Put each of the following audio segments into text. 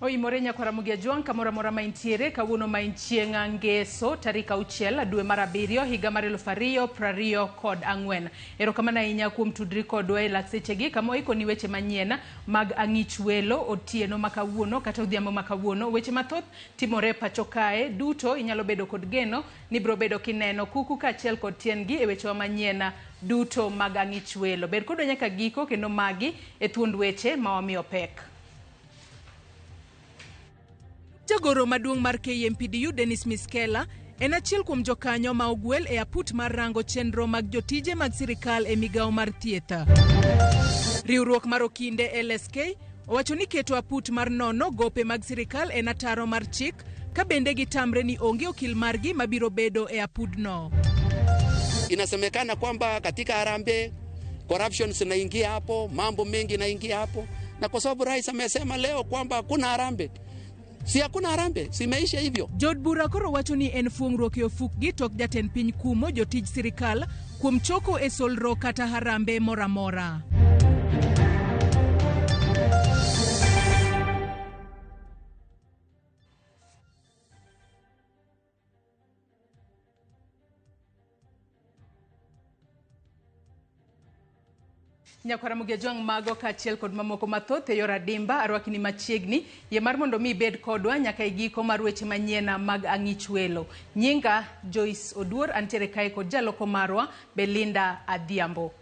Oimore nyakwar Ramogi Ajwang' kamoro amora ma intiere kawuono ma en chieng' ngeso tarik auchiel dwe mar abiriyo higa mar 2024. Erokamano ahinya kuom tudri kodwa e lak sechegi kama waikoni weche manyien mag ang'ich welo otieno ma kawuono kata odhiambo ma kawuono. Weche mathoth timore e pacho kae duto inyalo bedo kod geno ni biro bedo kineno kuku kaachiel kod tiendgi e wechewa manyien duto mag ang'ich welo. Bed kodwa nyaka giko kendo magi e thuond weche ma wamiyo pek. Jagoro maduong' mar KMPDU Dennis Miskela en achiel kuom jokanyo ma ogwel e aput mar rango chenro mag jotije mag sirikal e migawo mar thieth. Riwruok mar okinde LSK owacho ni keto aput mar nono gope mag sirikal en ataro mar chik ka bende gitamre ni onge okil margi mabiro bedo e apudno. Inasemekana kwamba katika harambee corruption zinaingia hapo, mambo mengi inaingia hapo, na kwa sababu rais amesema leo kwamba hakuna harambee, si hakuna harambee, si imeisha hivyo. Jood bura koro wacho ni en fuong'ruok e ofukgi tok jatend piny kumo jotij sirikal kuom choko e solro kata harambee moro amora. Nyakwara Ramogi Ajwang' mago kaachiel kod mamoko mathoth e yor adimba arwakni machiegni yie mar mondo mi ibed kodwa nyaka e giko mar weche manyien mag ang'ich welo. Nyinga Joyce Oduor antiere kae kod jaloko marwa Belinda Adhiambo.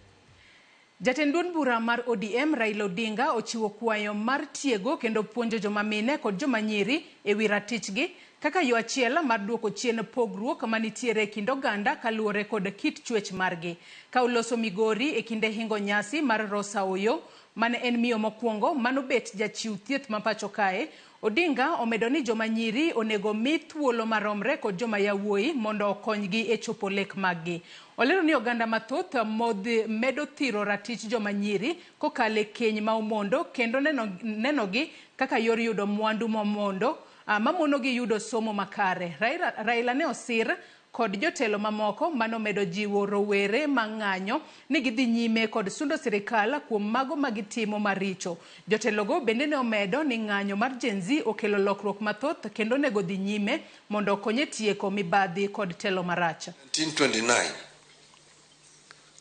Jatend duond bura mar ODM Raila Odinga ochiwo kwayo mar tiego kendo puonjo joma mine kod joma nyiri e wi ratichgi kaka yo achiel mar duoko chien pogruok manitiere e kind oganda kaluwore kod kit chwech margi. Ka oloso Migori e kinde hingo nyasi mar Rosa Oyo mane en miyo mokwongo manobet jachiw thieth ma pacho kae, Odinga omedo ni joma nyiri onego mi thuolo maromre kod joma yawuoyi mondo okonygi e chopo lek maggi. Olero ni oganda mathoth modhi medo thiro ratich joma nyiri kokalo e keny ma omondo kendo nenogi kaka yor yudo mwandu momondo mamonogi yudo somo makare. Raila ne osir kod jotelo mamoko manomedo jiwo rowere ma ng'anyo ni gidhi nyime kod sundo sirikal kuom mago ma gitimo maricho. Jotelogo bende ne omedo ni ng'anyo mar Gen Z okelo lokruok mathoth kendo onego dhi nyime mondo okony e tieko mibadhi kod telo marach. 1929,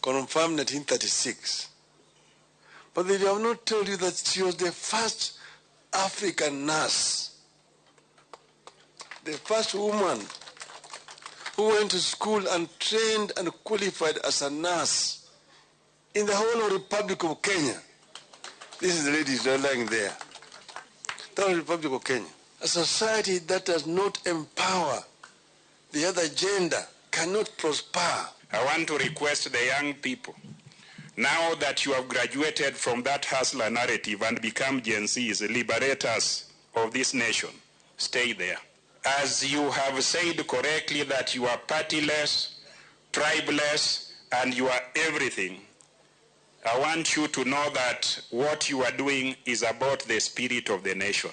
confirmed 1936. But they have not told you that she was the first African nurse, the first woman who went to school and trained and qualified as a nurse in the whole of the Republic of Kenya. This is the lady lying there. That was the Republic of Kenya. A society that does not empower the other gender cannot prosper. I want to request the young people, now that you have graduated from that hustler narrative and become Gen Zs, liberators of this nation, stay there. As you have said correctly that you are partyless, tribeless, and you are everything, I want you to know that what you are doing is about the spirit of the nation.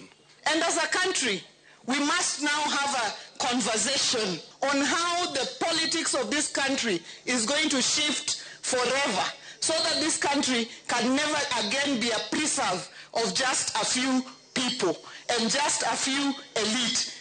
And as a country, we must now have a conversation on how the politics of this country is going to shift forever, so that this country can never again be a preserve of just a few people and just a few elite.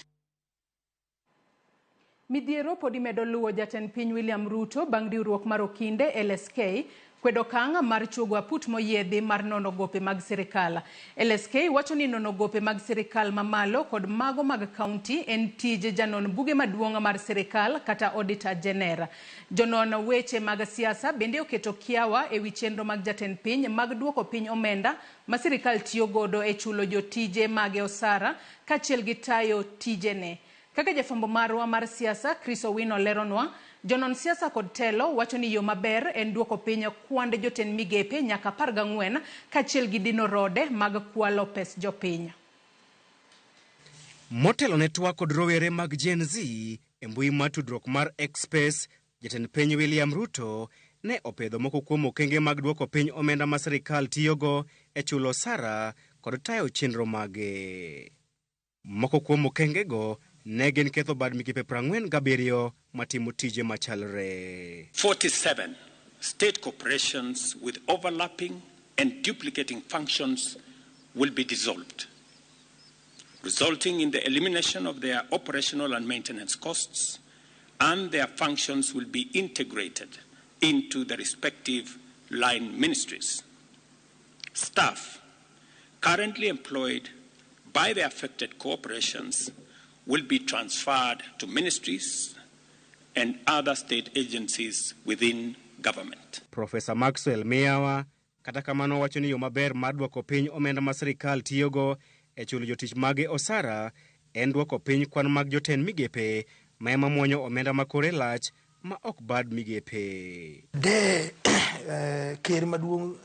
Midhiero pod imedo luwo jatend piny William Ruto bang' riwruok mar okinde LSK kwedo okang' mar chuogo aput moyiedhi mar nono gope mag sirikal. LSK wacho ni nono gope mag sirikal mamalo kod mago mag kaunti en tij janon buge maduong' mar sirikal kata Auditor General. Jonon weche mag siasa bende oketo kiawa e wi chenro mag jatend piny mag duoko piny omenda ma sirikal tiyo godo e chulo jotije mage osara kaachiel gi tayo tijene. Kaka jafwambo marwa mar siasa Chris Owino leronwa, jonon siasa kod telo wacho ni yo maber en duoko piny kwand jotend migepe nyaka 14 kaachiel gi dino rode mag kwalo pes jopiny. Motelo ne twak kod rowere mag Gen Z e mbui mar tudruok mar X Space, jatend piny William Ruto ne opedho moko kuom okenge mag duoko piny omenda ma sirikal tiyogo e chulo osara kod tayo chenro mage. Moko kuom okengego ne gin ketho bad migepe 47 matimo tije machalre. 47 state corporations with overlapping and duplicating functions will be dissolved. resulting in the elimination of their operational and maintenance costs, and their functions will be integrated into the respective line ministries. Staff currently employed by the affected corporations will be transferred to ministries and other state agencies within government. Profesa Maxwell Miyawa kata kamano wacho ni yo maber mar dwoko piny omenda ma sirikal tiyogo e chulo jotich mage osara en dwoko piny kwan mag jotend migepe ma ema muonyo omenda ma kore lach ma ok bad migepe. De ker maduong'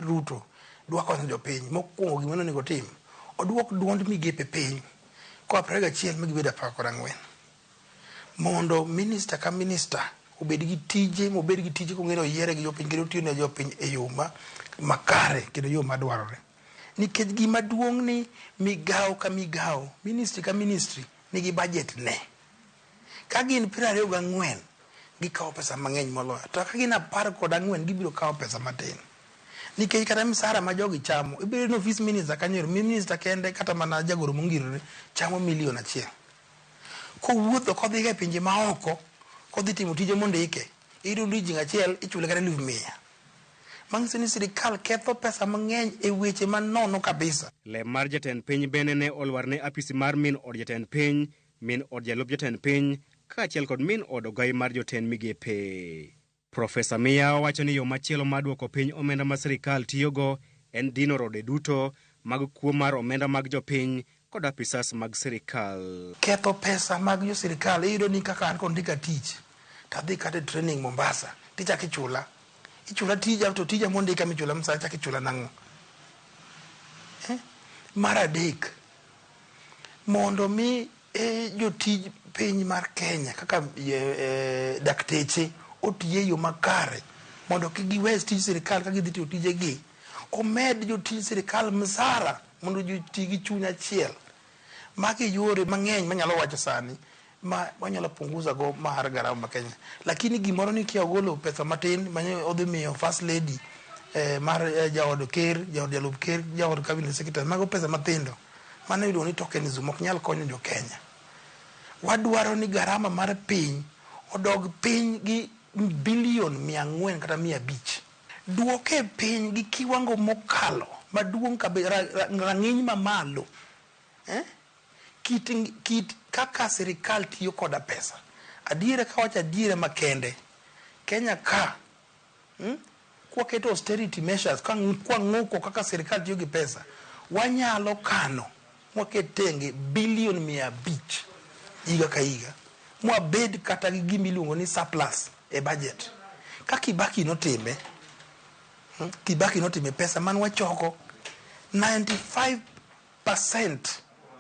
Ruto dwa konyo jopiny, mokwongo gima nonego otim, oduok duond migepe piny koa 21 ma gibed 14. Mondo minista ka minista obed gi tije, mobed gi tije kong'e ni oyiere gi jopiny kendo otiyo ne jopiny e yo ma makare kendo yo madwarore. Nikech gima duong' ni migawo ka migawo, ministry ka ministry nigi budget ne. Ka gin 24, gikawo pesa mang'eny moloyo. To ka gin 14, gibiro kawo pesa matin. Nikech kata misara ma jogi chamo, ibiro ni office minister kanyo, minister kende kata mana jagoro mongirore chamo milion 1. Kowuotho kodhi e pinje maoko, kodhi timo tije mondike, iyudo odiochieng' achiel ichule kata 100,000. Manyiso ni sirikal ketho pesa mang'eny e weche manono kabisa. Lem mar jatend piny bende ne olwar ne apisi mar min od jatend piny, min od jalup jatend piny, kaachiel kod min od ogai mar jotend migepe. Profesa Miyawa wacho ni yo machielo mar dwoko piny omenda ma sirikal tiyogo en dino rode duto mag kuo mar omenda mag jopiny kod apisas mag sirikal. Ketho pesa mag jo sirikal, iyudo ni kaka an kondika tich, tadhi kata e training Mombasa, tichako ichula. Ichula tija to tija mondika michula msara ichako ichula nang'o? Eh? Mar adek, mondo mi jotij piny mar Kenya kaka dakteche oti e yo makare mondo kik giwe tij sirikal ka gidhi tiyo tijegi, omed jotij sirikal msara mondo ji oti gi chuny achiel. Magi yore mang'eny manyalo wacho sani ma wanyalo punguza go mar garama ma Kenya. Lakini gimoro ni kia ogolo pesa matin mane odhi miyo first lady mar jaod ker, jaod jalup ker, jaod cabinet secretary, mago pesa mathindo. Mano iluongo ni tokenism, ok nyal konyo jo Kenya. Wadwaro ni garama mar piny odog piny gi bilion 400 kata 500. Duoke piny gi kiwango mokalo maduong' kabisa, rang'iny mamalo. Eh? Kit kaka sirikal tiyo koda pesa. Adiera kawacho adiera makende, Kenya ka, Kwaketo austerity measures, kwang'uko kaka sirikal tiyo gi pesa, wanyalo kano mwaket tenge bilion 500 higa ka higa, mwabed kata gi gima iluongo ni surplus e budget. Ka Kibaki notime, Kibaki notime pesa man wachoko 95%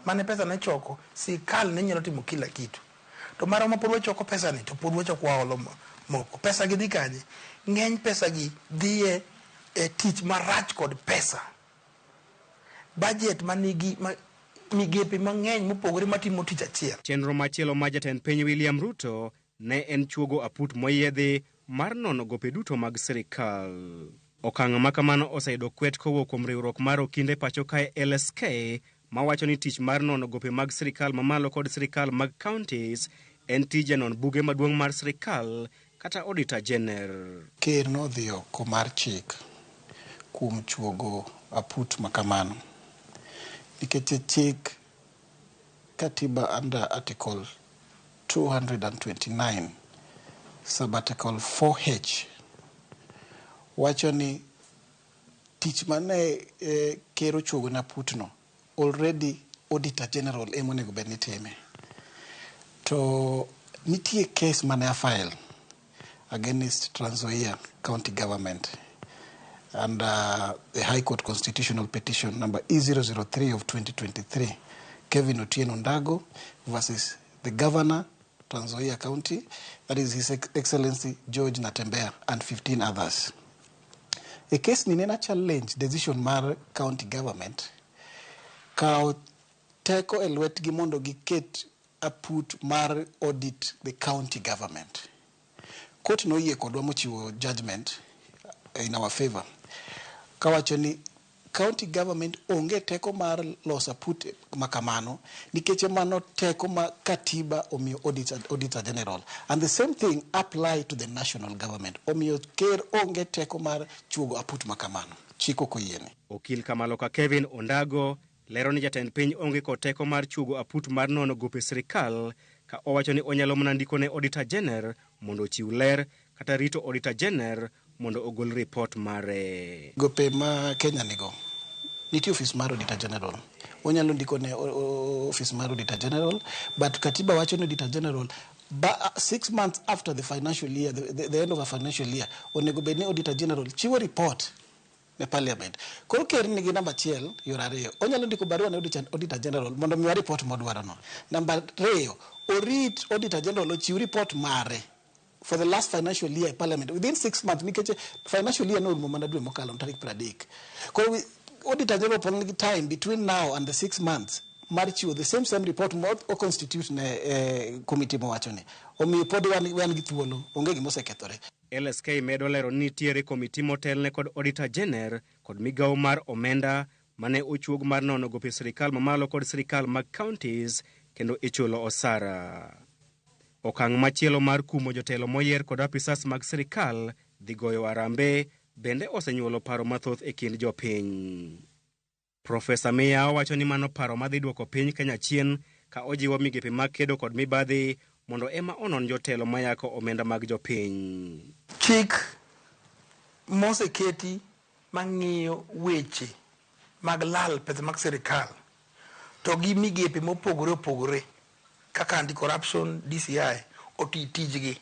mane pesa ne choko, sirikal ne nyalo timo kila kitu. To marwa ma pod wachoko pesa ni, to pod wachoko waolo moko. Pesa gi dhi kanye? Ng'eny pesa gi dhi e tich marach kod pesa. Budget manigi migepe mang'eny mopogore matimo tich achiel. Chenro machielo ma jatend piny William Ruto ne en chuogo aput moyiedhi mar nono gope duto mag sirikal. Okang' ma kamano oseyudo kwet kowuok kuom riwruok mar okinde pacho kae LSK mawacho ni tich mar nono gope mag sirikal mamalo kod sirikal mag counties en tij janon buge maduong' mar sirikal kata Auditor General. Ker nodhi oko mar chik kuom chuogo aput ma kamano. Nikech chik katiba under article 229 sub-article 4H wacho ni tich mane ker ochuogo ne aputno already Auditor General ema onego bed ni time. To nitie case mane a file against Trans Nzoia County Government under the High Court Constitutional Petition number E003 of 2023, Kevin Otieno Ndago versus the Governor, Trans Nzoia County, that is His Excellency George Natembeya and 15 others. E case ni nena challenge decision mar county government kawo teko e lwetgi mondo giket aput mar audit the county government. Court noyie kodwa mochiwo judgment in our favor kawacho ni county government onge teko mar loso aput makamano nikech mano teko ma katiba omiyo auditor general, and the same thing apply to the national government. Omiyo ker onge teko mar chuogo aput makamano, chik ok oyiene. Okil Kamaloka Kevin Ondago lero ni jatend piny onge kod teko mar chuogo aput mar nono gope sirikal, ka owacho ni onyalo mana ndiko ne Auditor General mondo ochiw ler kata rito Auditor General mondo ogol ripot mare. Gope ma Kenya nigo, nitie ofis mar Auditor General. Onyalo ndiko ne ofis mar Auditor General, but katiba wacho ni Auditor General ba, 6 months after the financial year, the end of a financial year, onego bed ni Auditor General chiwo report ne parliament. Koro ker nigi namba achiel, yor ariyo. Onyalo ndiko barua ne Auditor General mondo miwa report modwaro no. Namba ariyo, orit Auditor General ochiw report mare for the last financial year e parliament within 6 months, nikech financial year norumo mana dwe mokalo tarik 30. Koro Auditor General pod nigi time between now and the 6 months mar chiwo the same report mo o constitute ne committee mowacho ni. Omiyo pod wan gi thuolo, onge gima osekethore. LSK medo lero ni nitiere komiti motelne kod Auditor General kod migawo mar omenda mane ochuog mar nono gope sirikal mamalo kod sirikal mag counties kendo ichulo osara. Okang' machielo mar kumo jotelo moyier kod apisas mag sirikal dhi goyo arambe bende osenyuolo paro mathoth e kind jopiny. Profesa Miya wacho ni mano paro madhi duoko piny Kenya chien, ka ojiwo migepe mag kedo kod mibadhi mondo ema onon jotelo mayako omenda mag jopiny. Chik moseketi mang'iyo weche mag lal pesa mag sirikal to gi migepe mopogore opogore kaka anti-corruption, DCI oti tijgi.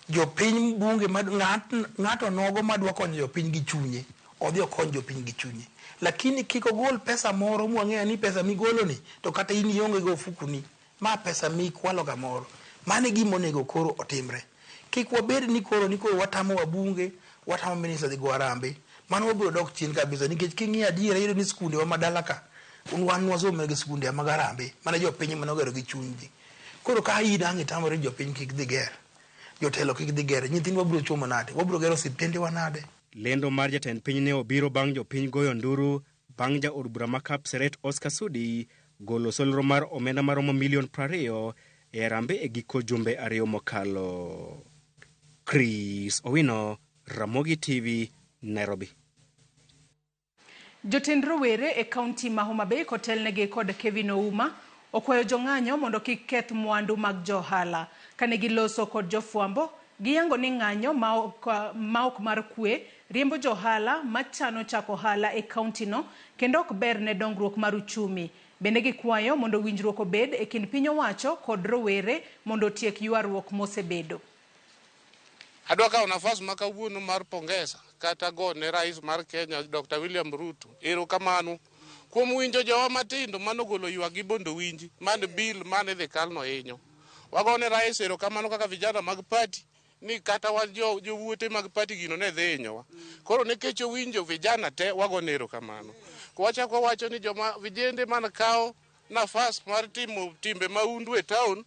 Jopiny bunge ng'ato nogo madwa konyo jopiny gi chunye, odhi okony jopiny gi chunye. Lakini kik ogol pesa moro mwang'eyo ni pesa migolo ni to kata in ionge go ofukuni. Ma pesa mikwalo kamoro. Mano e gima onego koro otimre. Kik wabed ni koro watamo wabunge, watamo minister dhi go arambe. Mano wabiro dok chien kabisa nikech king'iyo adiera iyudo ni skunde wa madala ka wan wasomo gi skunde mag arambe mana jopiny mane ogero gi chunygi. Koro ka in ang' itamori jopiny kik dhi ger, jotelo kik dhi ger, nyithindwa biro chomo nade? Wabiro gero osiptendewa nade? Lendo mar jatend piny ne obiro bang' jopiny goyo nduru bang' jaod bura ma Kapseret Oscar Sudi golo solro mar omenda maromo milion 20 e arambe e giko jumbe 2 mokalo. Chris Owino, Ramogi TV, Nairobi. Jotend rowere e kaunti ma Homa Bay kotelnegi kod Kevin Ouma okwayo jong'anyo mondo kik keth mwandu mag johala. Kane giloso kod jofwambo, giyango ni ng'anyo ma ok mar kwe riembo johala machano chako ohala e kaunti no kendo ok ber ne dongruok mar uchumi. Bende gikwayo mondo winjruok obed e kind piny owacho kod rowere mondo otiek ywaruok mosebedo. Adwa kawo nafas ma kawuono mar pongeza kata go ne rais mar Kenya Dr. William Ruto erokamano kuom winjo jowa matindo manogolo ywakgi mondo winji mane bill mane dhi kalno hinyo. Wagone rais erokamano kaka vijana mag party ni kata wan jo jowuote mag party gino ne dhi hinyowa. Koro nikech owinjo vijana te, wagone erokamano. Wachako wawacho ni joma vijende man kawo nafas mar timo timbe maundu e town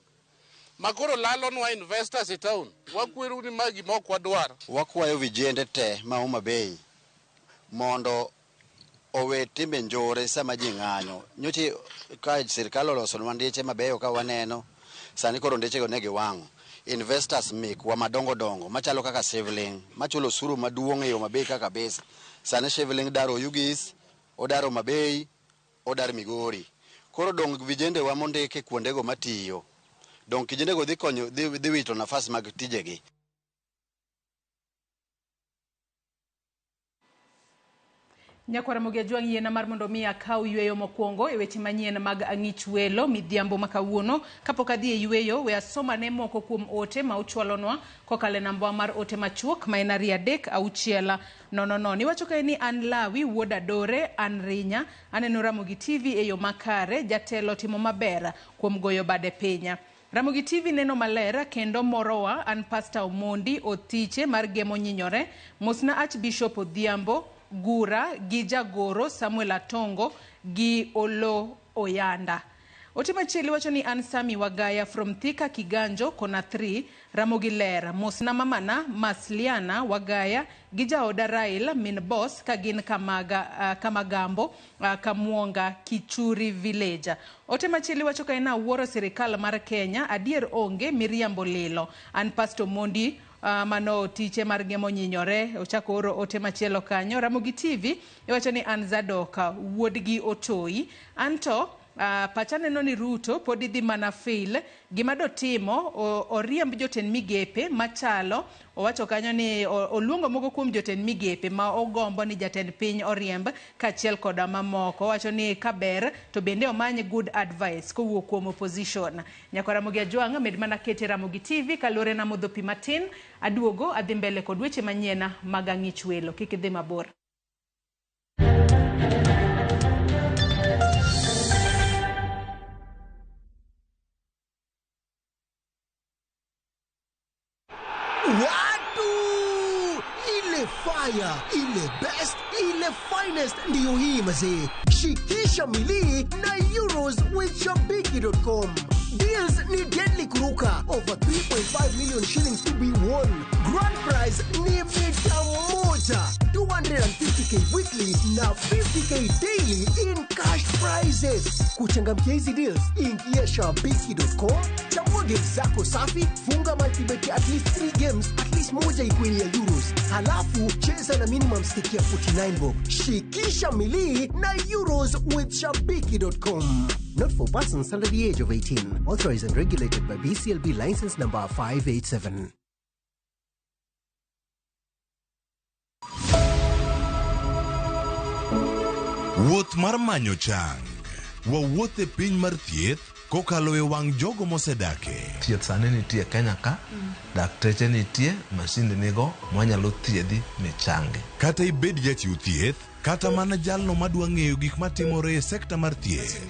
makoro lalonwa investors e town, wakweru ni ma gima ok wadwar. Wakwayo vijende te ma Homa Bay mondo owe timbe njore sama ji ng'anyo. Nyocha ka sirikal olosonwa ndeche mabeyo ka waneno, sani koro ndechego ne giwang'o. Investors mekwa madongo dongo machalo kaka Shivling machulo osuru maduong' e Homa Bay ka kabisa. Sani Shivling daro Oyugis, odar Homa Bay, odar Migori. Koro dong vijendewa mondiki kuondego matiyo. Dong kijendego dhi konyo dhi wito nafas mag tijegi. Nyakwara Ramogi Ajwang', yiena mar mondo mi akaw yweyo mokwongo e weche manyien mag ang'ich welo midhiambo ma kawuono. Kapok adhi e yweyo, we asomane moko kuom ote ma uchwalonwa kokalo e namba mar ote machuok ma en 23600. Iwacho kae ni an Lawi wuod Adore, an Rinya, aneno Ramogi TV e yo makare, jatelo timo maber kuom goyo bade piny. Ramogi TV neno maler kendo morowa, an Pastor Omondi Othiche mar Gemo Nyinyore, mosna Archbishop Odhiambo Gura gi jagoro Samuel Atongo gi Olo Oyanda. Ote machielo wacho ni an Sami Wagaya from Thika Kiganjo kona 3 Ramogi Ler. Mosna mamana Masliana Wagaya gi jaoda Raila min boss ka gin Kamaga, Kamagambo, Kamuonga Kichuri Village. Ote machielo wacho ka en awuoro sirikal mar Kenya adier onge miriambo lilo. An Pastor Mondi mano tiche mar gemo nyinyore ochako oro ote machielo kanyo. Ramogi TV iwacho ni an Zadoka wuodgi Otoi anto pacha neno ni Ruto pod idhi mana fail gima dotimo oriemb jotend migepe machalo owacho kanyo ni oluongo moko kuom jotend migepe ma ogombo ni jatend piny oriemb kaachiel koda mamoko. Owacho ni kaber to bende omany good advice kowuok kuom opposition. Nyakwa Ramogi Ajwang' med mana kete Ramogi TV kaluwore na modho pi matin aduogo adhi mbele kod weche manyien mag ang'ich welo. Kik idhi mabor. Watu! Ile fire, ile best, ile finest ndiyo hii mazee. Shikisha milii na Euros with Shabiki.com. Deals ni deadly kuruka. Over 3.5 million shillings to be won. Grand prize ni mita moja. 250k weekly na 50k daily in cash prizes. Kuchangamkia hizi deals, ingia Shabiki.com, chagua games zako safi, funga multibet at least 3 games, at least moja ikuwe ya Euros. Halafu cheza na minimum stake ya 49 bob. Shikisha milii na Euros with Shabiki.com. Not for persons under the age of 18. Authorized and regulated by BCLB license number 587. Wuoth mar manyo chang. Wawuoth e piny mar thieth kokalo e wang' jogo mosedake. Thieth sani nitie Kenya ka, dakteche nitie, masinde nigo mwanyalo thiedhi michangi. Kata ibed jachiw thieth, kata mana jalno madwa ng'eyo gik matimore e sekta mar thieth.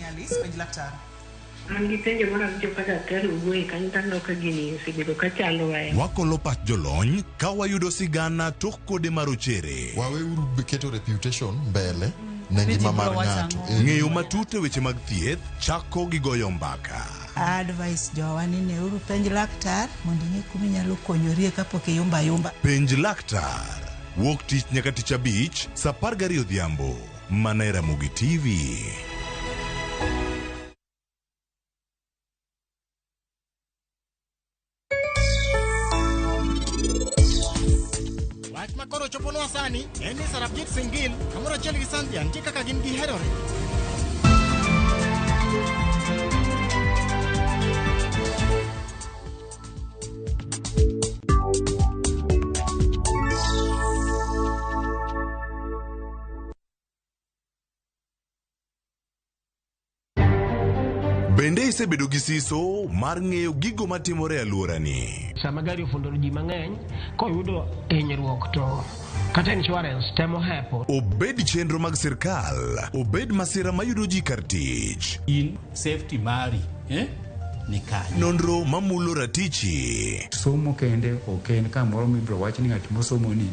An gi penjo mar awinjo ka daktari owuoye kanyo to aneno ka gini osebedo ka chando ahinya. Wakolo pach jolony ka wayudo sigana tok kode marochere. Waweuru keto reputation mbele ne ngima mar ng'ato. Ng'eyo matut e weche mag thieth chako gi goyo mbaka. Advice jowa ni neuru penj laktar mondo ing'e kuma inyalo konyorie kapok iyumba yumba. Penj laktar. Wuok tich nyaka tich abich saa 12 odhiambo. Mana e Ramogi TV. Wach ma koro choponwa sani en ni Sarabjit Singh Gill kamoro achiel gi Sandhya nitie kaka gin giherore. Bende isebedo gi siso mar ng'eyo gigo matimore e alworani? Sama gari ofundo ji mang'eny, koyudo hinyruok to kata insurance temo hepo. Obed chenro mag sirkal, obed masira mayudo ji kar tich. In safety mari, ni kanye. Nonro mamulo ratichi. Somo kende ok en kamoro mibiro wach ni ng'at mosomo ni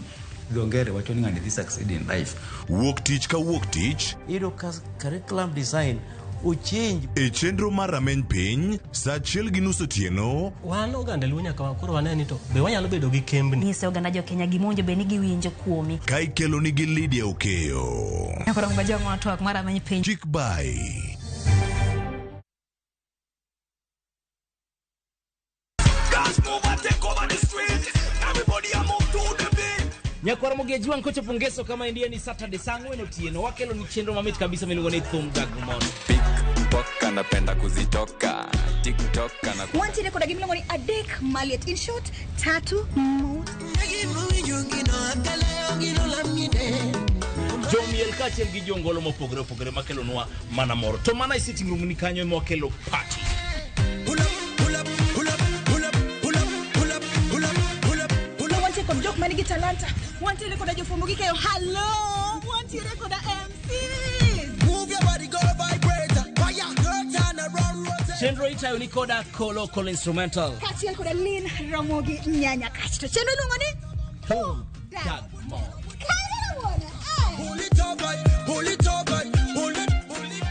dho ngere wacho ni ng'ani dhi succeed in life. Wuok tich ka wuok tich. Iyudo ka curriculum design ochange. E chenro mar rameny piny, saa 1:30 otieno. Wan oganda Luo nyaka koro wane ni to be wanyalo bedo gi kembni. Nyise oganda jo Kenya gima bed ni giwinjo kuomi. Ka ikelo nigi Lydia Okeyo. Nyakoro ngajong' twak mar rameny piny. Chik bai. Nyakwar Ramogi Ajwang' kochopo ngeso kama india ni Saturday saa 4 otieno wakelo ni chenro mamit kabisa miluongo ni Thum Dag Mono. Pickpocket napenda kuzitoka TikTok na wantiere koda gimiluongo ni adek maliet, in short tatu mut. Jomiel kaachiel gi jongolo mopogore opogore makelonwa mana mor. To mana e sitting room ni kanyo ema wakelo party. Wantiere kod jok manigi talanta, wantiere koda jofwambo gi keyo, hello, wantiere koda MCs. Move your body, go vibrate. Fire, girl, turn around, rotate. Chenro itayo ni koda Kolo Kolo Instrumental. Kaachiel koda Lin Ramogi Nyanya kasto chenro iluongo ni Thum Dag Mor. Pull it up, pull it up, pull it, pull it.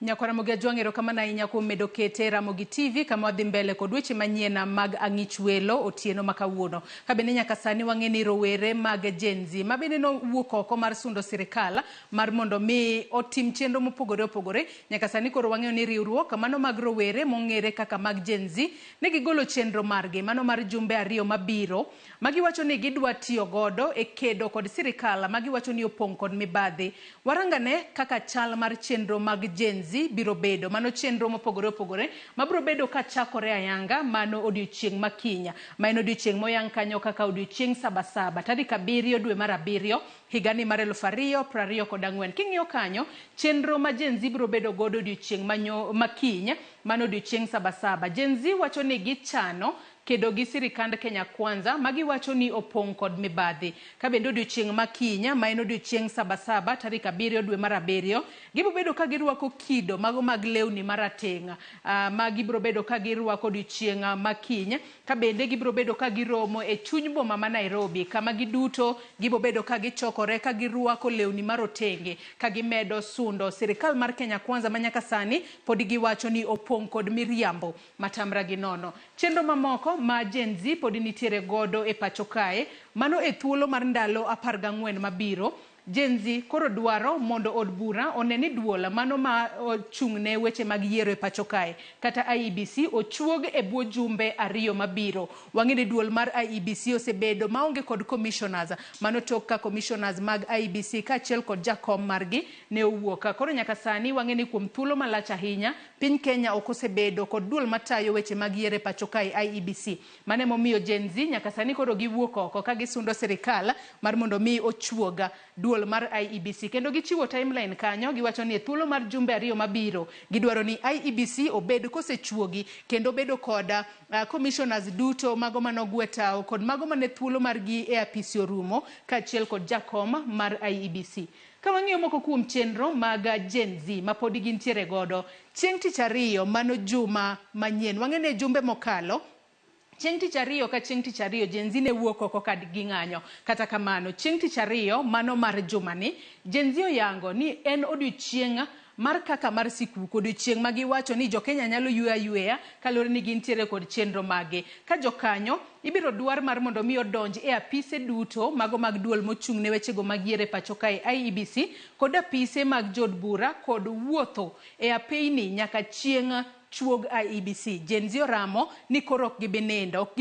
Nyakwaramogi Ajwang', erokamano ahinya kuom medo kete Ramogi TV kama wadhi mbele kod weche manyien mag ang'ich welo otieno ma kawuono. Ka bende nyaka sani wang'e ni rowere mag Gen Z ma bende nowuok oko mar sundo sirikal mar mondo mi otim chenro mopogore opogore. Nyaka sani koro wang'eyo ni riwruok mano mag rowere mong'ere kaka mag Gen Z ne gigolo chenro margi mano mar jumbe 2 mabiro ma giwacho ni gidwa tiyo godo e kedo kod sirikal ma giwacho ni opong' kod mibadhi. Warangane kaka chal mar chenro mag Gen Z biro bedo. Mano chenro mopogore opogore mabiro bedo ka chakore ayanga mano odiochieng' ma kiny, ma en odiochieng' moyang kanyo kaka odiochieng' sabasaba tarik 7 dwe mar 7 higani mar 2024. King'iyo kanyo chenro ma Gen Z biro bedo godo odiochieng' ma kiny, mano odiochieng' sabasaba. Gen Z wacho ni gichano kedo gi sirikand Kenya Kwanza ma giwacho ni opong' kod mibadhi. Ka bende odiochieng' ma kiny, ma en odiochieng' sabasaba tarik 7 dwe mar 7, gibiro bedo ka girwako kido mago mag lewni marateng', ma gibiro bedo ka girwako odiochieng' ma kiny. Ka bende gibiro bedo ka giromo e chuny boma ma Nairobi, kama giduto gibiro bedo ka gichokore ka girwako lewni marotenge, ka gimedo sundo sirikal mar Kenya Kwanza ma nyaka sani pod giwacho ni opong' kod miriambo matamra gi nono. Chenro mamoko ma Gen Z pod nitiere godo e pacho kae, mano e thuolo mar ndalo 14 mabiro. Gen Z koro dwaro mondo od bura one ni duol mano ma ochung'ne weche mag yiero e pacho kae kata IEBC ochuog e bwo jumbe 2 mabiro. Wang'e ni duol mar IEBC osebedo maonge kod commissioners, mano tok ka commissioners mag IEBC kaachiel kod jakom margi ne owuok. Koro nyaka sani wang'e ni kuom thuolo malach ahinya piny Kenya ok osebedo kod duol matayo weche mag yiero e pacho kae IEBC. Mano emomiyo Gen Z nyaka sani koro giwuok oko ka gisundo sirikal mar mondo mi ochuog duol mar IEBC. Kendo gichiwo timeline kanyo, giwacho ni e thuolo mar jumbe 2 mabiro gidwaro ni IEBC obed kosechuogi kendo bedo kod commissioners duto mago manogwe tao kod mago mane thuolo margi e apisi orumo kaachiel kod jakom mar IEBC. Ka wang'iyo moko kuom chenro mag Gen Z ma pod gintiere godo, chieng' tich ariyo mano juma manyien, wang'e ni jumbe mokalo chieng' tich ariyo ka chieng' tich ariyo Gen Z ne wuok oko ka ging'anyo. Kata kamano chieng' tich ariyo mano mar jumani, Gen Z oyango ni en odiochieng' mar kaka mar sikuku, odiochieng' ma giwacho ni jokenya nyalo yweyo ayweya kaluwore ni gintiere kod chenro mage. Ka jokanyo ibiro dwar mar mondo mi odonj e apise duto mago mag duol mochung' ne wechego mag yiero e pacho kae IEBC kod apise mag jood bura kod wuotho e apeyni nyaka chieng' chuog IEBC. Gen Z oramo ni koro ok gibi nindo, ok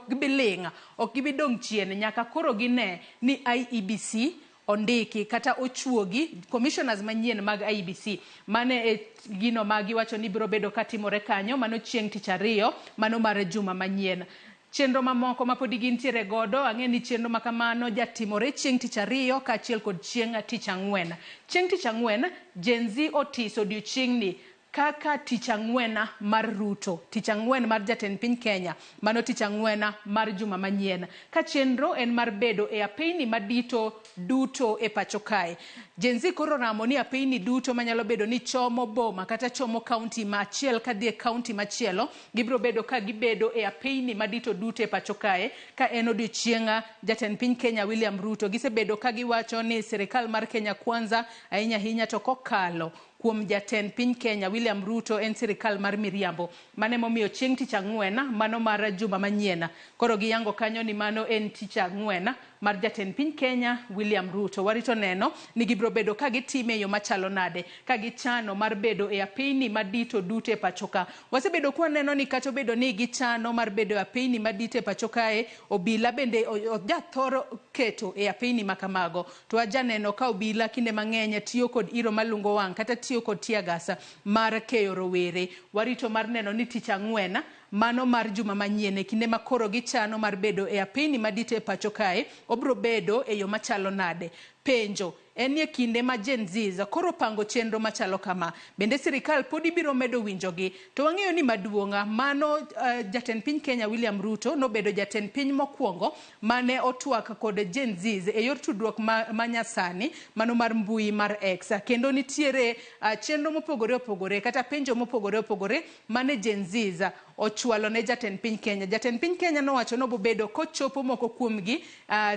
gibi ling', ok gibi dong' chien nyaka koro gine ni IEBC ondiki kata ochuogi commissioners manyien mag IEBC. Mane e gino ma giwacho ni biro bedo katimore kanyo mano chieng' tich ariyo mano mar juma manyien. Chenro mamoko ma pod gintiere godo, ang'e ni chenro ma kamano jatimore chieng' tich ariyo kaachiel kod chieng' tich ang'wen. Chieng' tich ang'wen Gen Z otiso odiochieng'ni kaka tich ang'wen mar Ruto, tich ang'wen mar jatend piny Kenya, mano tich ang'wen mar juma manyien. Ka chenro en mar bedo e apeyni madito duto e pacho kae. Gen Z koro ramo ni apeyni duto manyalo bedo ni chomo boma kata chomo kaunti machiel kadhi e kaunti machielo, gibiro bedo ka gibedo e apeyni madito duto e pacho kae. Ka en odiochieng' jatend piny Kenya William Ruto, gisebedo ka giwacho ni sirikal mar Kenya Kwanza ahinya ahinya to kokalo kuom jatend piny Kenya William Ruto en sirikal mar miriambo. Mano emomiyo chieng' tich ang'wen mano mar juma manyien koro giyango kanyo ni mano en tich ang'wen mar jatend piny Kenya William Ruto. Warito neno ni gibiro bedo ka gitime e yo machalo nade, ka gichano mar bedo e apeyni madito duto e pacho ka. Wasebedo kwaneno ni kata obedo ni gichano mar bedo e apeyni madito e pacho kae, obila bende jathoro keto e apeyni ma kamago. To wajaneno ka obila kinde mang'eny tiyo kod iro malungo wang' kata tiyo kod tear gas mar keyo rowere. Warito mar neno ni tich ang'wen mano mar juma manyien e kinde ma koro gichano mar bedo e apeyni madito e pacho kae obiro bedo e yo machalo nade. Penjo en ni e kinde ma Gen Z koro pango chenro machalo kama, bende sirikal pod ibiro medo winjogi? To wang'eyo ni maduong' mano jatend piny Kenya William Ruto nobedo jatend piny mokwongo mane otwak kod Gen Z e yor tudruok ma nyasani mano mar mbui mar X. Kendo nitiere chenro mopogore opogore kata penjo mopogore opogore mane Gen Z ochwalo ne jatend piny Kenya. Jatend piny Kenya nowacho ni obobedo kochopo moko kuomgi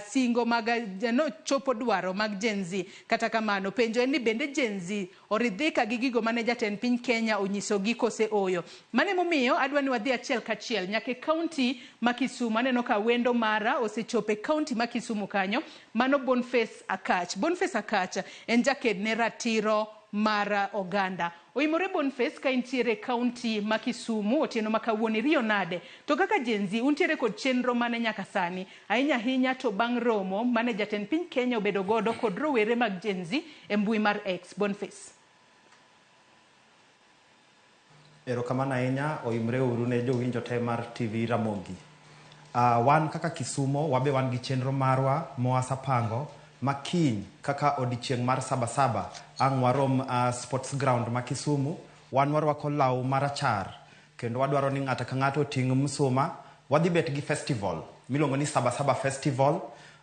singo mag nochopo dwaro mag Gen Z. Kata kamano, penjo en ni bende Gen Z oridhika gi gigo mane jatend piny Kenya onyisogi kose ooyo. Mano emomiyo adwa ni wadhi achiel kachiel nyaka e kaunti ma Kisumu. Aneno ka wendo mara osechopo e kaunti ma Kisumu kanyo. Mano Boniface Akach. Boniface Akach en jaked ne ratiro mar oganda. Oimore Boniface ka intiere e kaunti ma Kisumu otieno ma kawuono iriyo nade? To kaka Gen Z untiere kod chenro mane nyaka sani? Ahinya ahinya to bang' romo mane jatend piny Kenya obedo godo kod rowere mag Gen Z e mbui mar X. Boniface. Erokamano ahinya, oimre uru ne jowinjo te mar TV Ramogi. Wan kaka Kisumo, wabe wan gi chenro marwa mwasepango ma kiny kaka odiochieng' mar Sabasaba ang' warom sports ground ma Kisumu. Wan warwako law marachar kendo wadwaro ni ng'ato ka ng'ato oting' msuma. Wadhi bet gi festival miluongo ni Sabasaba Festival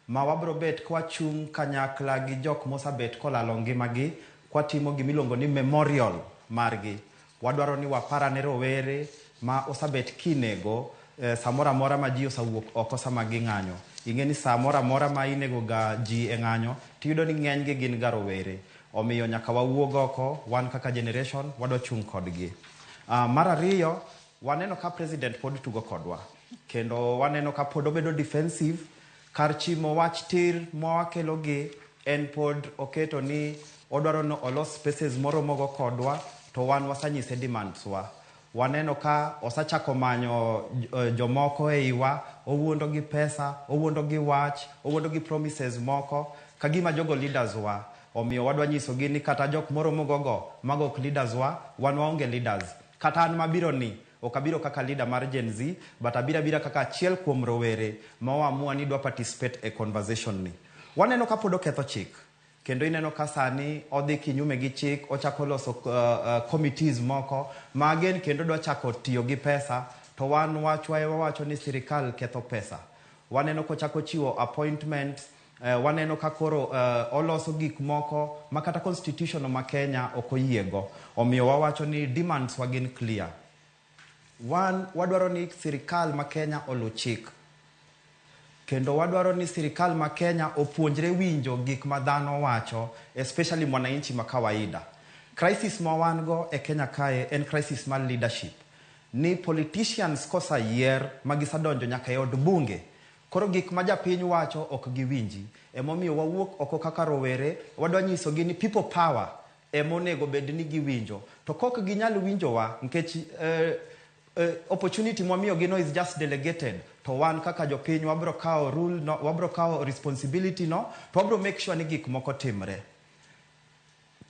ma wabro bet kwachung' kanyakla gi jok mosabet kolalo ngimagi kwatimo gimiluongo ni memorial margi. Wadwaro ni waparane rowere ma osabet kinego samoro amora ma ji osewuok oko sama ging'anyo. Ing'e ni samoro amora ma inego ga ji e ng'anyo, tiyudo ni ng'eny gi gin ga rowere. Omiyo nyaka wawuog oko, wan kaka generation, wadwa chung' kodgi. Mar ariyo, waneno ka president pod tugo kodwa. Kendo waneno ka pod obedo defensive, kar chimo wach tir mwakelo gi, en pod oketo ni odwaro ni olos spaces moromogo kodwa, to wan wasanyise demands wa. Waneno ka osachako manyo jomoko e iwa, owuondo gi pesa, owuondo gi wach, owuondo gi promises moko, kagima jogo leaders wa. Omiyo wadwa nyisogi ni kata jok moromogo go, mago ok leaders wa, wan waonge leaders. Kata an mabiro ni, ok abiro kaka leader mar Gen Z, but abiro abira kaka achiel kuom rowere ma oamua ni dwa participate e conversation ni. Waneno ka pod oketho chik. Kendo ineno ka sani odhi kinyume gi chik, ochako loso committees moko ma again kendo dwa chako tiyo gi pesa, to wan wachwa wawacho ni sirikal ketho pesa. Waneno kochako chiwo appointments, waneno ka koro oloso gik moko ma kata constitution ma Kenya ok oyiego. Omiyo wawacho ni demands wa gin clear. Wan wadwaro ni sirikal ma Kenya oluw chik. Kendo wadwaro ni sirikal ma Kenya opuonjre winjo gik ma dhano wacho, especially mwananchi ma kawaida. Crisis ma wan go e Kenya kae en crisis mar leadership. Ni politicians koseyier ma gisedonjo nyaka e od bunge, koro gik ma japiny wacho ok giwinji. Emomiyo wawuok oko kaka rowere, wadwa nyisogi ni people power emonego bed ni giwinjo. To kok ginyal winjowa, nikech opportunity mwamiyogi no is just delegated. To wan kaka jopiny wabro kawo rule no, wabro kawo responsibility no, to wabro make sure ni gik moko timre.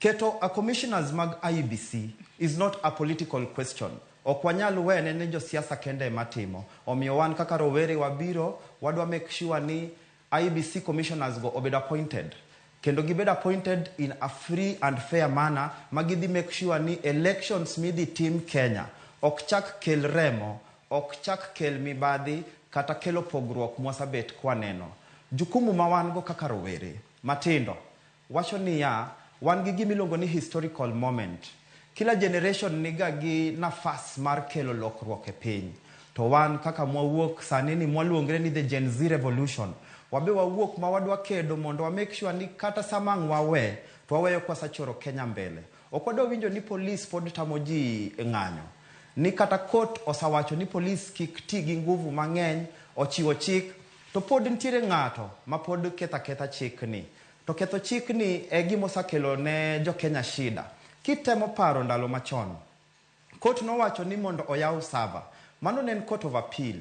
Keto a commissioners mag IEBC is not a political question. Ok wanyal wene ne josiasa kende ema timo. Omiyo wan kaka rowere wabiro, wadwa make sure ni IEBC commissioners go obedo appointed. Kendo gibed appointed in a free and fair manner ma gidhi make sure ni elections midhi tim Kenya ok chak kel remo, ok chak kel mibadhi kata kelo pogruok mwasabet kwaneno. Jukumu ma wan go kaka rowere matindo wacho niya, wan gi gimiluongo ni historical moment. Kila generation niga gi nafas mar kelo lokruok e piny. To wan kaka mwawuok sani ni mwaluongre ni the Gen Z revolution, wabe wawuok ma wadwa kedo mondo wa make sure ni kata sama ang' wawe, to waweyo kwasechoro Kenya mbele. Ok wadwa winjo ni police pod tamo ji ng'anyo. Ni kata court osewacho ni police kik ti gi nguvu mang'eny, ochiwo chik, to pod nitiere ng'ato ma pod ketho aketha chik ni. To ketho chik ni e gima osekelo ne jo Kenya shida. Kitemo paro ndalo machon, court nowacho ni mondo oyaw server. Mano ne en court of appeal.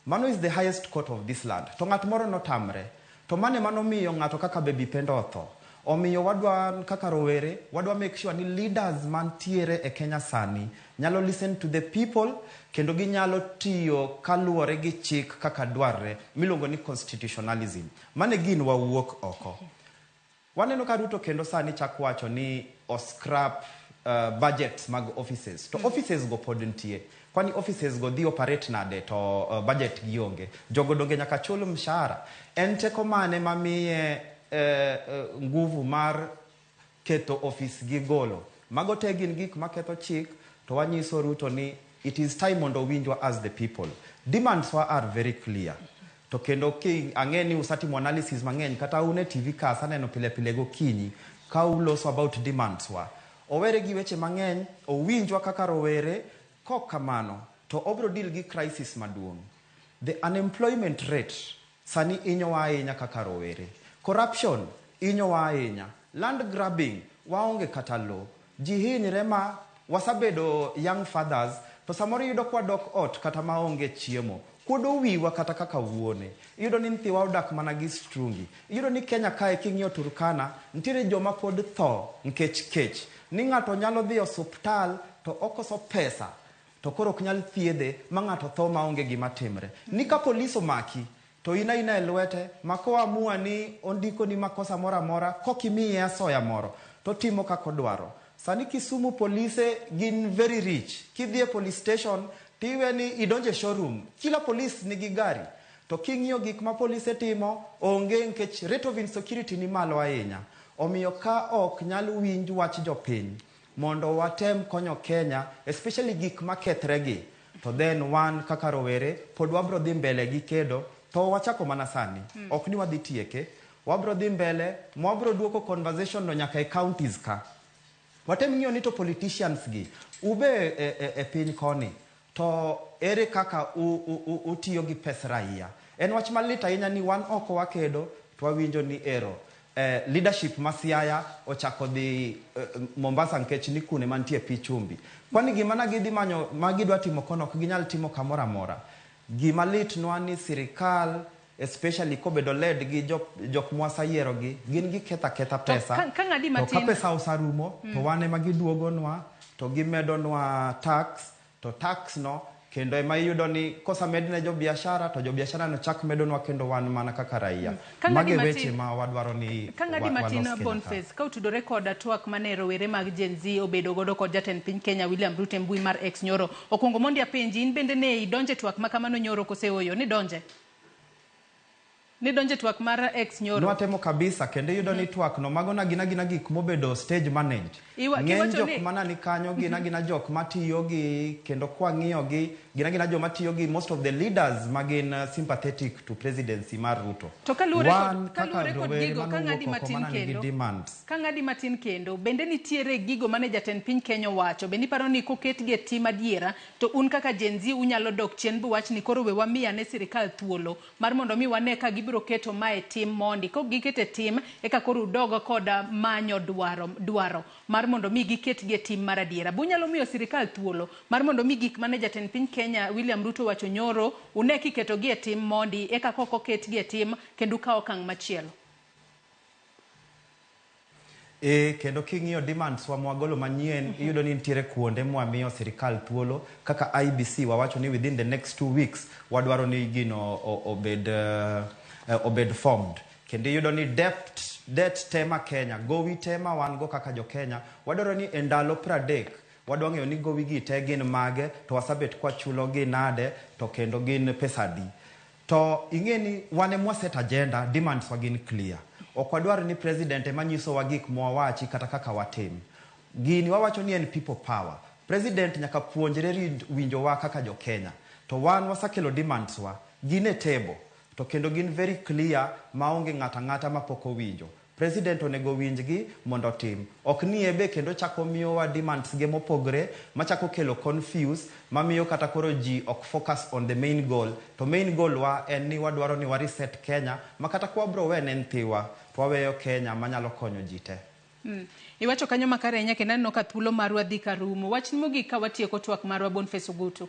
Mano is the highest court of this land. To ng'at moro notamre. To mano ema nomiyo ng'ato kaka Baby Pendo otho. Omiyo wadwa kaka rowere, wadwa make sure ni leaders mantiere e Kenya sani nyalo listen to the people kendo ginyalo tiyo kaluwore gi chik kaka dwarre miluongo ni constitutionalism. Mano e gin wawuok oko. Waneno ka Ruto kendo sani chak wacho ni o scrap budget mag offices. To offices go pod nitie. Kwani offices go dhi operate nade to budget gionge. Jogo donge nyaka chul mshahara. En teko mane mamiye nguvu mar keto office gi golo. Mago te gin gik maketho chik to wanyiso Ruto ni it is time mondo owinjwa as the people. Demands wa are very clear. To kendo ki ang'e ni usetimo analysis mang'eny kata un e TV ka asaneno pile pile gokinyi ka uloso about demands wa. Owere gi weche mang'eny, owinjwa kaka rowere, kok kamano to obro deal gi crisis maduong'. The unemployment rate sani inyowa ahinya kaka rowere. Corruption inyowa ahinya. Land grabbing waonge kata lo. Ji hinyre ma wasabedo young fathers to samoro iyudo kwadok ot kata maonge chiemo. Kuodo wiwa kata kaka wuone. Iyudo ni nyithiwa odak mana gi strungi. Iyudo ni Kenya kae king'iyo Turkana, nitiere joma pod tho nikech kech. Ni ng'ato nyalo dhi osuptal to okoso pesa to koro ok nyal thiedhe ma ng'ato tho maonge gima timre. Ni ka polis omaki to in aina e lwete ma koamua ni ondiko ni makosa moro amora kokimiye asoya moro to timo kaka odwaro. Sani Kisumu polise gin very rich. Kidhi e police station tiwe ni idonje showroom. Kila polis nigi gari. To king'iyo gik ma polise timo onge nikech rate of insecurity ni malo ahinya. Omiyo ka ok nyal winj wach jopiny mondo watem konyo Kenya, especially gik makethre gi, to then wan kaka rowere pod wabro dhi mbele gi kedo to wachako mana sani. Ok ni wadhi tieke, wabro dhi mbele, mwabro duoko conversation no nyaka e counties ka. Watem ng'iyo ni to politicians gi ube e piny koni to ere kaka utiyo gi pes raia. En wach malit ahinya ni wan oko wakedo to wawinjo ni ero leadership ma Siaya ochako dhi Mombasa nikech ni kune mantie pi chumbi. Kwani gima na gidhi manyo ma gidwa timo kono ok ginyal timo kamoro amora. Gima litnwa ni sirikal especially kobedo led gi jok mwasayiero gi gin giketho aketha pesa. Ka ng'adi To ka matin pesa osarumo to wan ema giduogonwa to gimedonwa tax to tax no kendo ema iyudo ni kosamed ne jobiashara to jobiashara no chak medonwa kendo wan mana kaka raia. Ka ng'adi Mage matin weche ma wadwaro ni ka ng'adi matin walos Kenya ka. Boniface, ka otudore koda twak mane rowere mag Gen Z obedo godo kod jatend piny Kenya William Ruto e mbui mar X nyoro. Okwongo mondi apenji, in bende ne idonje twak ma kamano nyoro kose ooyo? Nidonje? Nidonje twak mar X nyoro? Nwatemo kabisa kendo iyudo ni twak no mago na gina gina gik mobedo stage managed. Ng'eny Kiwacho jok ni mana ni kanyo gina gina jok matiyo gi kendo kwang'iyo gi gina gina joma tiyo gi most of the leaders magin sympathetic to presidency mar Ruto. To kaluwore Wan kod kaka kaluwore kod rowere gigo ka manowuok ng'adi oko matin mana nigi kendo demands. Ka ng'adi matin kendo, bende nitiere gigo mane jatend piny Kenya owacho, bende iparo ni koketgi e tim adiera, to un kaka Gen Z unyalo dok chien buwach ni koro we wamiya ne sirikal thuolo mar mondo mi wane ka gibiro keto mae tim mondi. Kok giketo e tim, eka koro udog koda manyo dwaro mar mondo mi giketgi e tim mar adiera. Be unyalo miyo sirikal thuolo mar mondo mi gik mane jatend piny Kenya William Ruto owacho nyoro, une kiketogi e tim mondi, eka kok oketgi e tim kendo ukaw okang' machielo. Kendo king'iyo demands wa mwagolo manyien, iyudo ni nitiere kuonde mwamiyo sirikal thuolo kaka IBC wawacho ni within the next 2 weeks wadwaro ni gino obed formed. Kendo iyudo ni debt te ma Kenya, gowi te ma wan go kaka jo Kenya, wadwaro ni e ndalo 30 wadwa ng'eyo ni gowi gi te gin mage to wasabet kwachulo gi nade to kendo gin pesa adi. To ing'e ni wan ema waset agenda, demands wa gin clear. Ok wadwar ni president ema nyisowa gik mwawachi kata kaka watim. Gini wawacho ni en people power. President nyaka puonjre winjowa kaka jo Kenya. To wan wasakelo demands wa, gin e table. To kendo gin very clear maonge ng'ato ang'ata mapok owinjo. President onego winjgi mondo otim. Ok ni ebe kendo chako miyowa demands ge mopogre machako kelo confuse mamiyo kata koro ji ok focus on the main goal. To main goal wa en ni wadwaro ni wa reset Kenya ma kata kwa bro we ne nyithiwa to waweyo Kenya manyalo konyo ji te. Iwacho kanyo makare ahinya kendo aneno ka thuolo marwa dhi ka rumo. Wach mogik ka watieko twak marwa Boniface Ogutu.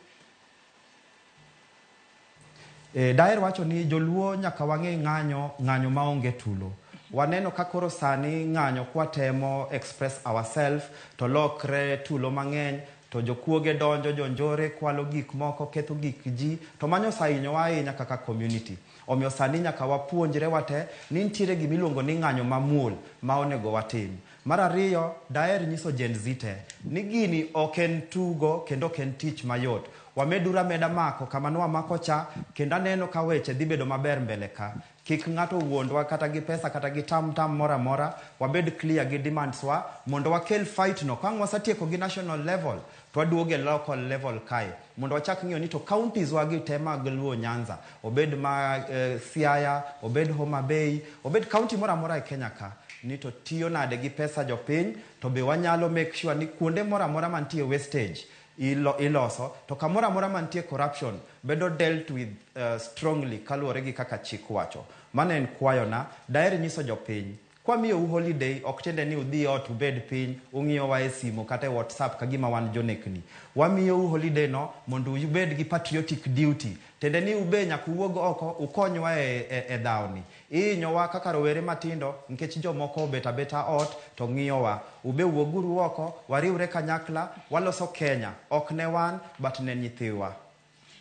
Daher wacho ni joluo nyaka wang'e ng'anyo maonge tulo. Waneno ka koro sani ng'anyo kwatemo express ourselves to lokre tulo mang'eny to jokuoge donjo, jonjore kwalo gik moko, ketho gik ji to manyo osehinyowa ahinya kaka community. Omiyo sani nyaka wapuonjre wate ni nitiere gimiluongo ni ng'anyo mamuol ma onego watim. Mar ariyo, daher nyiso Gen Z te ni gini ok en tugo kendo ok en tich mayot. Wameduru ameda mako kama nwamako cha kendo aneno ka weche dhi bedo maber mbele ka. Kik ng'ato wuondwa kata gi pesa kata gi tam tam moro amora, wabed clear gi demands wa mondo wakel fight no. Ka ang' wasatieko gi national level, to waduogo e local level kae mondo wachak ng'iyo ni to counties wa gi te mag Luo Nyanza, obed ma Siaya, obed Homa Bay, obed county moro amora e Kenya ka, ni to tiyo nade gi pesa jopiny, to be wanyalo make sure ni kuonde moro amora mantie wastage iloso, to kamoro amora mantie corruption bedo dealt with strongly kaluwore gi kaka chik wacho. Mano en kwayona. Daher nyiso jopiny, kwamiyou holiday ok tiende ni udhi ot ubed piny ung'iyowa e simo kata e WhatsApp kagima wan jonekni. Wamiyou holiday no mondo ubed gi patriotic duty. Tiende ni ube nyaka uwuog oko ukonywa e dhawni. Ihinyowa kaka rowere matindo nikech jomoko obet abeta ot to ng'iyowa. Ube wuoguru oko, wariwre kanyakla, waloso Kenya. Ok ne wan, but ne nyithiwa.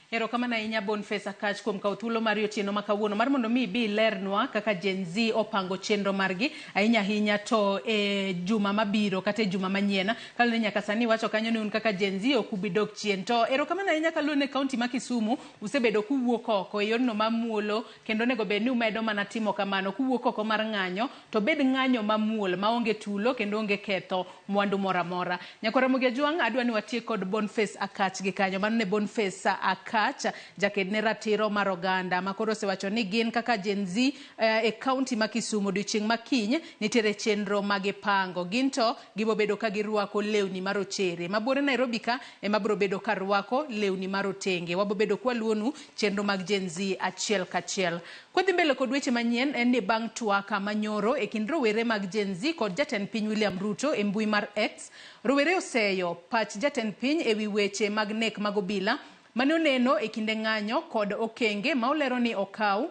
Erokamano ahinya Boniface Akach kuom kawo thuolo mari otieno ma kawuono mar mondo mi ibi ilernwa kaka Gen Z opango chenro margi ahinya ahinya to e juma mabiro kata e juma manyien. Kaluwore ni nyaka sani iwacho kanyo ni un kaka Gen Z ok ubi dok chien. To erokamano ahinya kaluwore ni kaunti ma Kisumu usebedo kuwuok oko e yorno mamuolo kendo onego bed ni umedo mana timo kamano kuwuok oko mar ng'anyo to bed ng'anyo mamuol maonge tulo kendo onge ketho mwandu moro amora. Nyakwar Ramogi Ajwang' adwa ni watiek kod Boniface Akach gi kanyo. Mano ne Boniface Akach, jaked ne ratiro mar oganda ma koro osewacho ni gin kaka Gen Z e kaunti ma Kisumu odiochieng' ma kiny nitiere chenro ma gipango. Gin to gibobedo ka girwako lewni marochere. Mabore Nairobi ka ema biro bedo ka rwako lewni marotenge. Wabobedo kwaluonu chenro mag Gen Z achiel kachiel. Kwadhi mbele kod weche manyien en ni bang' twak manyoro e kind rowere mag Gen Z kod jatend piny William Ruto e mbui mar X, rowere oseyo pach jatend piny ewi weche mag nek mag obila mane oneno e kinde ng'anyo kod okenge ma olero ni okaw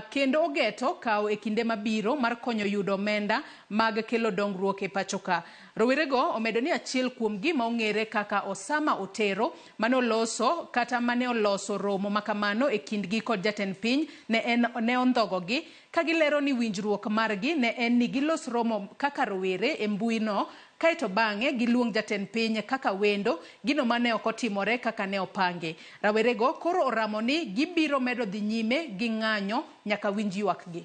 kendo ogeto kaw e kinde mabiro mar konyo yudo omenda mag kelo dongruok e pacho ka. Rowerego omedo ni achiel kuomgi ma ong'ere kaka Osama Otero mane oloso kata mane oloso romo makamano e kindgi kod jatend piny ne ondhogogi ka gilero ni winjruok margi ne en ni gilos romo kaka rowere e mbui no kaeto bang'e giluong jatend piny kaka wendo, gino mane ok otimore kaka ne opangi. Rawerego koro oramo ni gibiro medo dhi nyime gi ng'anyo nyaka winj ywakgi.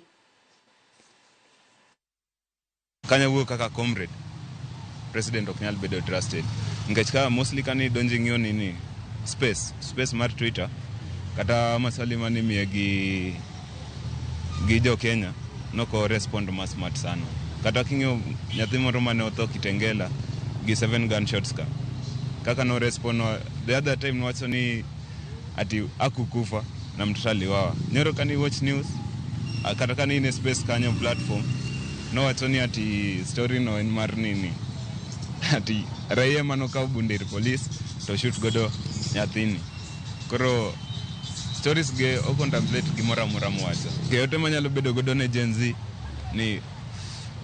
Kanya wuoyo kaka comrade, president ok nyal bedo trusted. Nikech ka mostly kani donjo ing'iyo nini space mar Twitter kata maswali mane imiye gi jo Kenya noko respond ma smart sana. Kata king'iyo nyathi moro mane otho Kitengela gi 7 gunshots ka, kaka no respond the other time nowacho ni ati akukufa na mtoto aliwawa. Nyoro kani watch news kata kani in space kanyo platform nowacho ni ati story no en mar nini ati raia manokawo bunde ir police to shoot godo nyathini. Koro stories ge o contemplate gimoro amora mowacho. Ote manyalo bedo godo ne Gen Z ni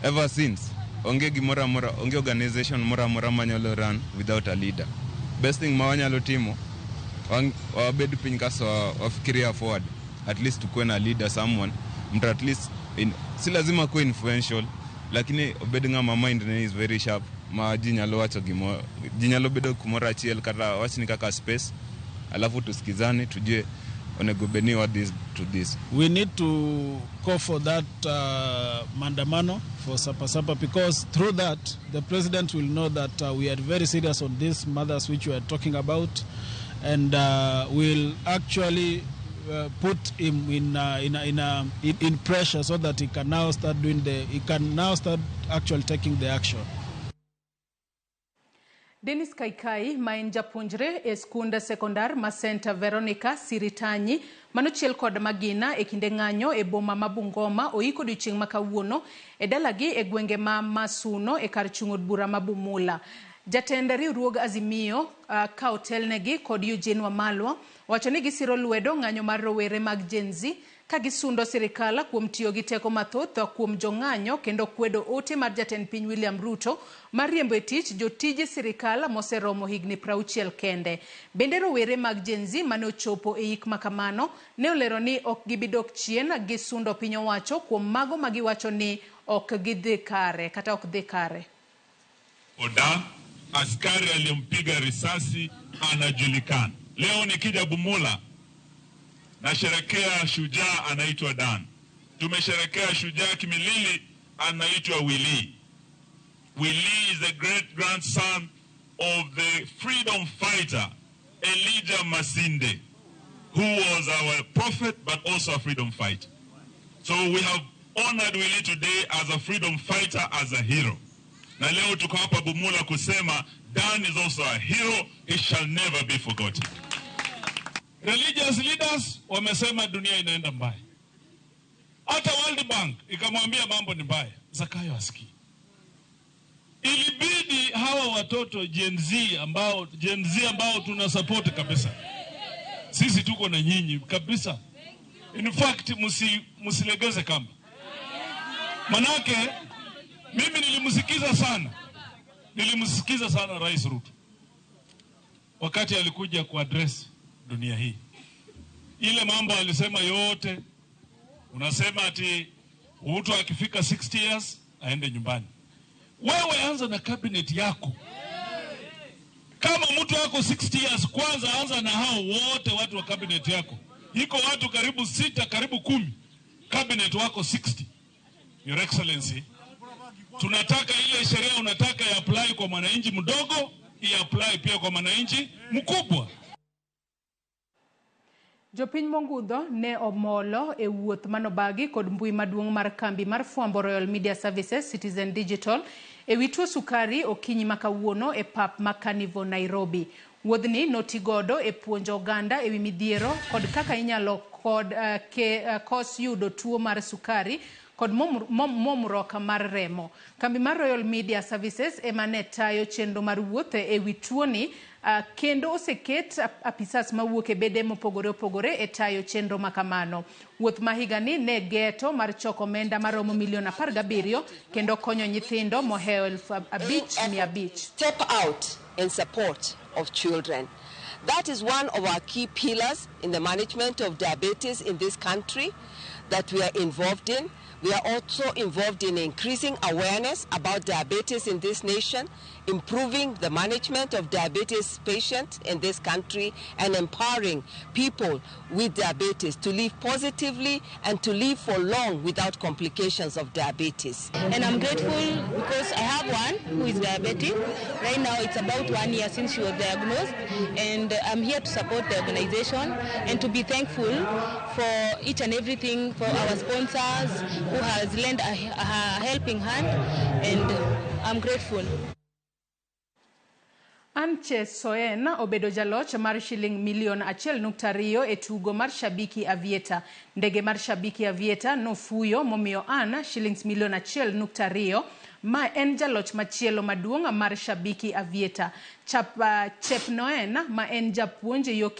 ever since onge gimoro amora, onge organization moro amora manyalo run without a leader. Best thing ma wanyalo timo, wabed piny kaso wafikiria forward. At least tukuwe na leader someone, mtu at least si lazima kuwe influential, lakini obed ng'ama mind ne is very sharp ma ji nyalo wacho gimo, ji nyalo bedo kumoro achiel kata wachni kaka space, alafu tusikizane tujue onego bed ni what this to this. We need to call for that mandamano for Sapa Sapa, because through that the president will know that we are very serious on these matters which we are talking about, and will actually put him in pressure so that he can now start doing the, he can now start actually taking the action. Dennis Kaikai ma en japuonjre e skund sekondar ma St Veronica Siritanyi manochiel kod magina e kinde ng'anyo e boma ma Bungoma oiko odiochieng' ma kawuono e dalagi e gwenge ma Masuno e kar chung' od bura ma Bumula. Jatend riwruog Azimio ka otelnegi kod Eugene Wamalwa wacho ni gisiro lwedo ng'anyo mar rowere mag Gen Z ka gisundo sirikal kuom tiyo gi teko mathoth kuom jong'anyo kendo kwedo ote mar jatend piny William Ruto mar riembo e tich jotije sirikal moseromo higni 60 kende. Bende rowere mag Gen Z mane ochopo e yik makamano ne olero ni ok gibi dok chien gi sundo piny owacho kuom mago ma giwacho ni ok gidhi kare kata ok dhi kare. Oda askari aliyempiga risasi anajulikana. Leo nikija Bumula nasherekea shujaa anaitwa Dan. Tumesherekea shujaa kimilili anaitwa Willy. Willy is the great grandson of the freedom fighter Elijah Masinde, who was our prophet but also a freedom fighter. So we have honored Willy today as a freedom fighter, as a hero. Na leo tuko hapa Bumula kusema Dan is also a hero, he shall never be forgotten. Religious leaders wamesema dunia inaenda mbaya. Hata World Bank ikamwambia mambo ni mbaya. Zakayo asikii. Ilibidi hawa watoto Gen Z ambao tuna support kabisa. Sisi tuko na nyinyi kabisa. In fact, msilegeze kamba. Manake mimi nilimsikiza sana. Nilimsikiza sana Rais Ruto wakati alikuja kuaddress dunia hii. Ile mambo alisema yote. Unasema ati mtu akifika 60 years aende nyumbani. Wewe anza na cabinet yako. Kama mtu wako 60 years, kwanza anza na hao wote watu wa cabinet yako. Iko watu karibu 6, karibu 10. Cabinet wako 60. Your Excellency, tunataka ile sheria unataka ya apply kwa mwananchi mdogo, i apply pia kwa mwananchi mkubwa. Jopiny mongudho ne omolo e wuoth manobagi kod mbui maduong' mar kambi mar fwambo Royal Media Services Citizen Digital e wi tuo sukari okinyi ma kawuono e pap ma Carnival Nairobi. Wuodhni notigodo e puonjo oganda e wi midhiero kod kaka inyalo kod kos yudo tuo mar sukari kod momruok mar remo. Kambi mar Royal Media Services ema ne tayo chenro mar wuoth e wi tuoni, kendo oseket apisas mawuok e bede mopogore opogore e tayo chenro makamano. Wuoth ma higani ne geto mar choko omenda maromo milion 17 kendo konyo nyithindo mohewo 5,500. Step out in support of children. That is one of our key pillars in the management of diabetes in this country that we are involved in. We are also involved in increasing awareness about diabetes in this nation, improving the management of diabetes patients in this country, and empowering people with diabetes to live positively and to live for long without complications of diabetes. And I'm grateful because I have one who is diabetic. Right now it's about 1 year since she was diagnosed, and I'm here to support the organization and to be thankful for each and everything, for our sponsors who has lent a helping hand, and I'm grateful. Anche Soen obedo jaloch mar shiling milion 1.2 e tugo mar Shabiki Aviator. Ndege mar Shabiki Aviator nofuyo momiyo Ann shillings milion 1.2 ma en jaloch machielo maduong' mar Shabiki Aviator. Chepnoen ma en japuonj yo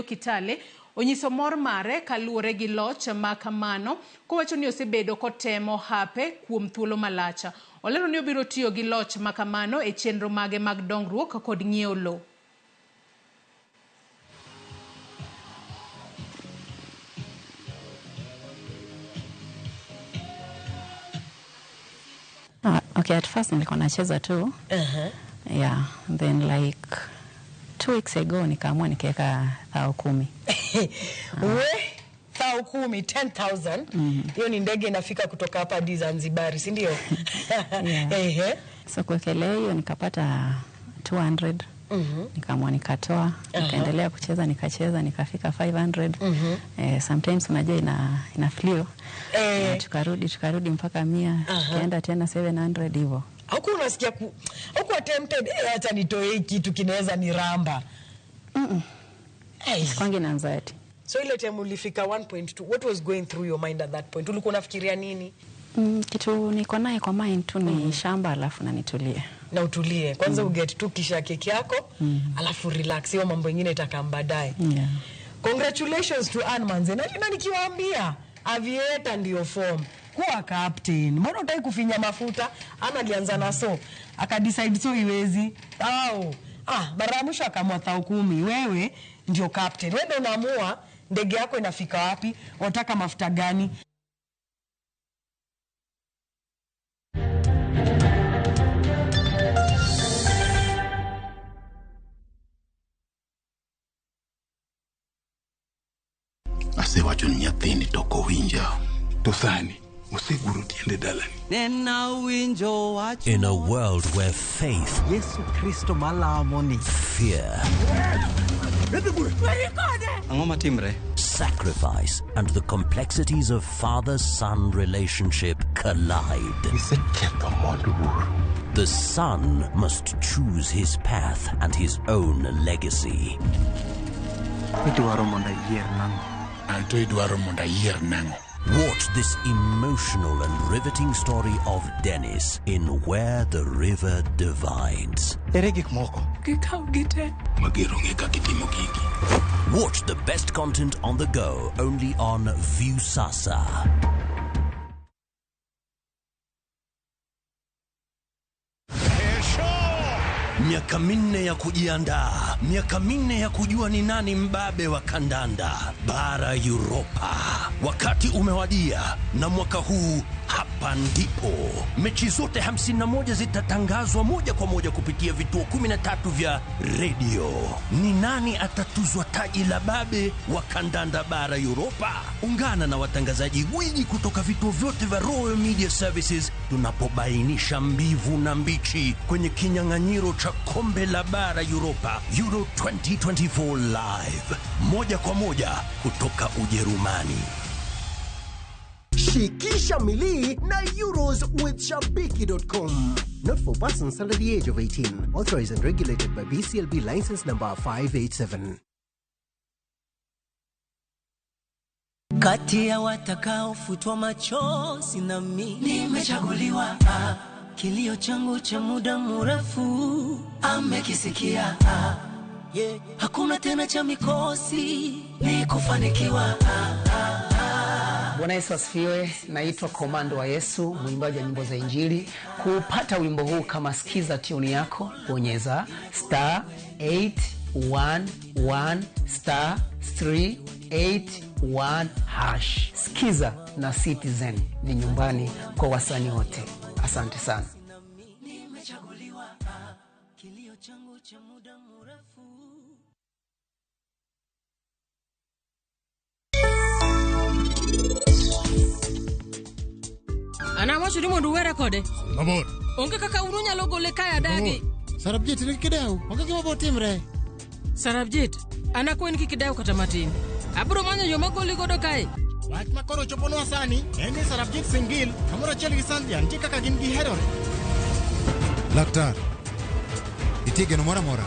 Kitale onyiso mor mare kaluwore gi loch ma kamano, kowacho ni osebedo kotemo hape kuom thuolo malach. Olero ni obiro tiyo gi loch ma kamano e chenro mage mag dongruok kod ng'iewo lowo. Okay, at first nilikuwa nacheza tu. Yeah, then like 2 weeks ago nikaamua nikiweka 10,000. We 10,000, 10,000. Hiyo ni ndege inafika kutoka hapa hadi Zanzibar, si ndio? Yeah. So kuwekelea hiyo nikapata 200. Nikaamua nikatoa, nikaendelea kucheza, nikacheza, nikafika 500. Sometimes unajua ina flio. Tukarudi mpaka 100, tukaenda tena 700 hivyo. Huku unasikia huku attempted, acha nitoe kitu kinaweza niramba. Kwangi na anxiety. So ile time ulifika 1.2, what was going through your mind at that point? Ulikuwa unafikiria nini? Kitu niko naye kwa mind tu ni shamba alafu na nitulie. Na utulie. Kwanza uget tu kisha keki yako, alafu relax. Hiyo mambo mengine itakaa baadaye. Yeah. Congratulations to Ann Manze. Na nikiwaambia Aviator ndio form. Kuwa captain. Mbona hutaki kufinya mafuta? Ana alianza na so, akadecide so iwezi. Au mara mwisho akaamua 10,000. Wewe ndio captain. Wewe ndio unaamua ndege yako inafika wapi, unataka mafuta gani. Asewacho ni nyathini to ok owinja. To sani oseguro tiende dalani. In a world where faith, Yesu Kristo malamo ni fear, Ang'o matimre? sacrifice, and the complexities of father-son relationship collide. The son must choose his path and his own legacy. Idwaro mondo ayier nang'o? Anto idwaro mondo ayier nang'o? Watch this emotional and riveting story of Dennis in Where the River Divides. Ere gik moko? Gikaw gite. Mager onge kaka itimo gigi. Watch the best content on the go only on Viusasa. Miaka minne ya kujiandaa, miaka minne ya kujua ni nani mbabe wa kandanda bara Europa. Wakati umewadia, na mwaka huu hapa ndipo mechi zote 51 zitatangazwa moja kwa moja kupitia vituo 13 vya redio. Ni nani atatuzwa taji la babe wa kandanda bara Europa? Ungana na watangazaji gwiji kutoka vituo vyote vya Royal Media Services tunapobainisha mbivu na mbichi kwenye kinyang'anyiro cha kombe la bara Europa Euro 2024 live moja kwa moja kutoka Ujerumani. Shikisha Milii na Euros with Shabiki.com. Not for persons under the age of 18. Authorized and regulated by BCLB license number 587. Kati ya watakaofutwa machozi na mimi nimechaguliwa. Kilio changu cha muda mrefu amekisikia. Yeah. Hakuna tena cha mikosi, ni kufanikiwa. Bwana Yesu asifiwe. Naitwa Komando wa Yesu, mwimbaji wa nyimbo za Injili. Kupata wimbo huu kama sikiza tune yako, bonyeza star 811 star 381 hash. Sikiza na Citizen ni nyumbani kwa wasanii wote. Asante sana. Nimechaguliwa. Kilio changu cha muda mrefu. An awacho ni mondo uwera kode. Mabor. Onge kaka unu nyalo gole kae adagi. Sarabjit ni kidew, onge gima bo timre. Sarabjit, an akweni kik idew kata matin. Abiro manyo yo magoli godo kae. Wach ma koro choponwa sani en ni Sarabjit Singil kamoro achiel gi Sandhya nitie kaka gin giherore. Laktar, nitie geno moro amora?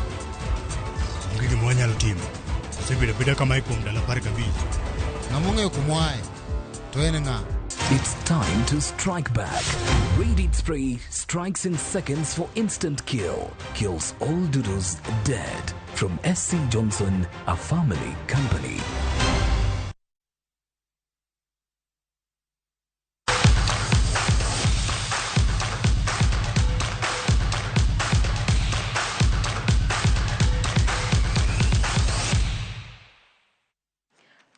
Onge gima wanyalo timo. Osebedo abeda kamae kuom ndalo 15. Ng'ama ong'eyo kuma oaye to en ng'a? It's time to strike back. Raid Spray strikes in seconds for instant kill. Kills all doodles dead. From SC Johnson, a family company.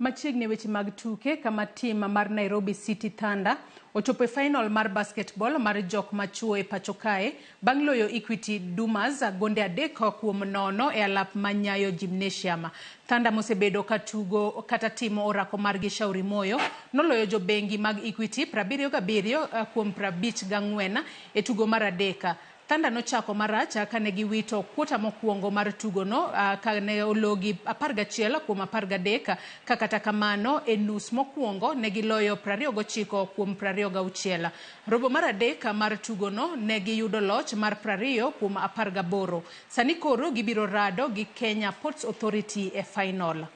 Machiegni weche mag tuke kama tim mar Nairobi City Thunder ochopo e final mar basketball mar jok machuo e pacho kae bang' loyo Equity Dumas gonde 3-0 e alap ma Nyayo Gymnasium. Thunder mosebedo ka tugo kata timo orako margi Shauri Moyo noloyo jobengi mag Equity 77 kuom 54 e tugo mar 3. Thunder nochako marach kane giwito kwota mokwongo mar tugono kane ologi 11 kuom 13 ka kata kamano e nus mokwongo ne giloyo 29 kuom 26. Robo mar 3 mar tugono ne giyudo loch mar 20 kuom 18. Sani koro gibiro rado gi Kenya Ports Authority e final.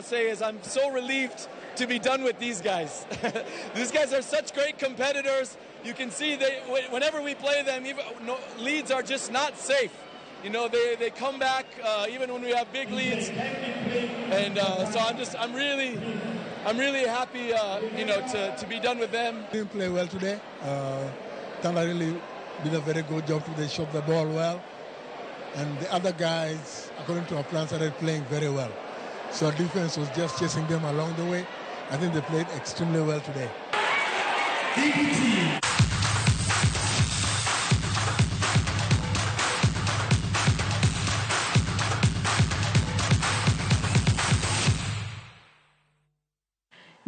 Say is I'm so relieved to be done with these guys. These guys are such great competitors. You can see they whenever we play them, even no, leads are just not safe. You know, they come back even when we have big leads, and so I'm really happy you know, to be done with them. Didn't play well today. Thunder really did a very good job today. Shot the ball well, and the other guys, according to our plan, started playing very well. So our defense was just chasing them along the way. I think they played extremely well today.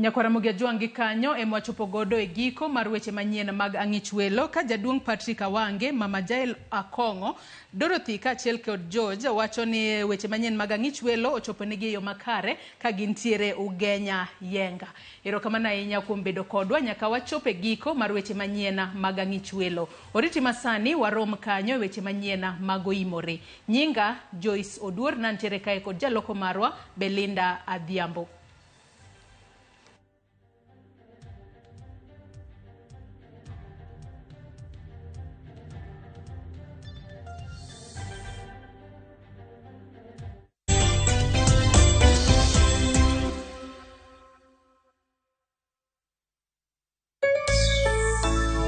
Nyakwara Mugia Jwang' gi kanyo ema wachopo godo e giko mar weche manyien mag Ang'ich Welo ka jaduong' Patrick Awange, Mama Jael Akong'o, Dorothy kaachiel kod George wacho ni weche manyien mag Ang'ich Welo ochoponegi e yo makare ka gintiere Ugenya Yenga. Erokamano ahinya kuom bedo kodwa nyaka wachop e giko mar weche manyien mag Ang'ich Welo. Oriti masani warom kanyo e weche manyien mag Oimore. Nyinga Joyce Oduor nantiere kae kod jaloko marwa Belinda Adhiambo.